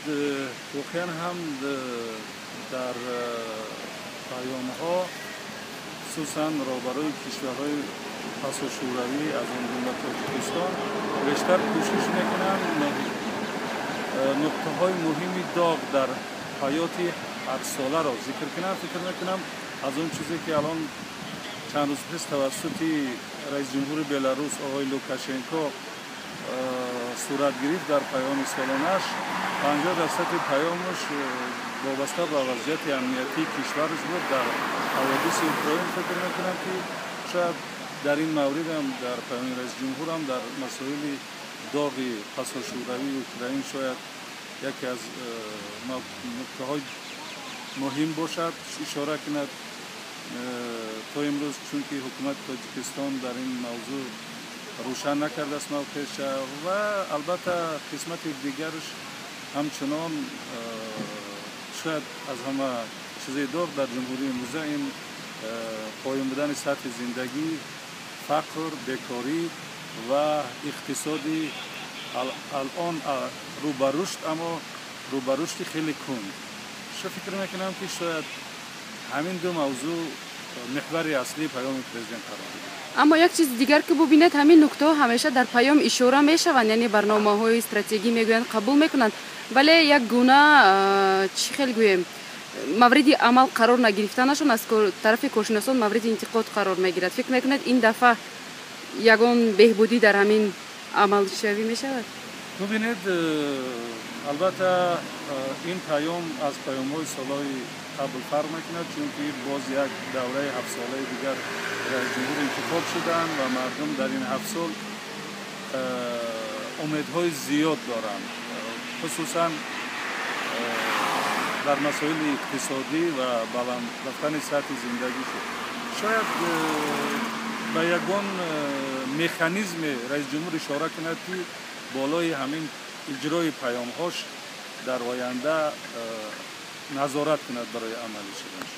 Воқеан ҳам дар паёмҳо, хусусан роҳбарои кишварҳои пасошӯравӣ, аз он ҷумла Тоҷикистон, бештар кӯшиш мекунанд нуқтаҳои муҳими доғ дар ҳаёти ҳарсоларо зикр кунанд. Фикр мекунам, аз он чизе ки алон чанд рӯз пеш тавассути раиси ҷумҳури Беларус оғои Лукашенко сурат гирифт, дар паёми солонааш 50 дарсади паёмаш вобаста ба вазъияти амниятии кишвараш буд дар ҳаводиси Украин. Фикр мекунам, ки шояд дар ин мавридам, дар паёми раиси ҷумҳурам, дар масоили доғи пасошӯравии Украин шояд яке аз нуктаҳои муҳим бошад, ишора кунад. То имрӯз, чунки ҳукумати Тоҷикистон дар ин мавзӯъ рӯшан накардааст мавқеъша. Ва албатта, қисмати дигараш ҳамчунон шояд аз ҳама чизи доғ дар ҷумҳурии имрӯза ин поён будани сатҳи зиндагӣ, фақр, бекорӣ ва иқтисоди алон рӯ ба рушд, аммо рӯ ба рушди хеле кунд. Шу фикр мекунам, ки шояд ҳамин ду мавзӯъ меҳвари аслии паёми президент қарор бигирад. Аммо як чизи дигар, ки бубинед, ҳамин нуктаҳо ҳамеша дар паём ишора мешаванд, яъне барномаҳои стратегӣ мегӯянд, қабул мекунанд, вале як гуна, чӣ хел гӯем, мавриди амал қарор нагирифтанашон аз тарафи коршиносон мавриди интиқод қарор мегирад. Фикр мекунед, ин дафъа ягон беҳбудӣ дар ҳамин амалшавӣ мешавад? Бубинед, албатта, ин паём аз паёмҳои солҳои қабл фарқ мекунад, чунки боз як давраи ҳафтсолаи дигар раисҷумҳур интихоб шуданд ва мардум дар ин 7 сол умедҳои зиёд доранд, хусусан дар масоили иқтисодӣ ва баланд рафтани сатҳи зиндагӣ шуд. Шояд ба ягон механизме раисҷумҳур ишора кунад, ки болои ҳамин иҷрои паёмҳош дар оянда назорат кунад барои амалӣ шуданаш.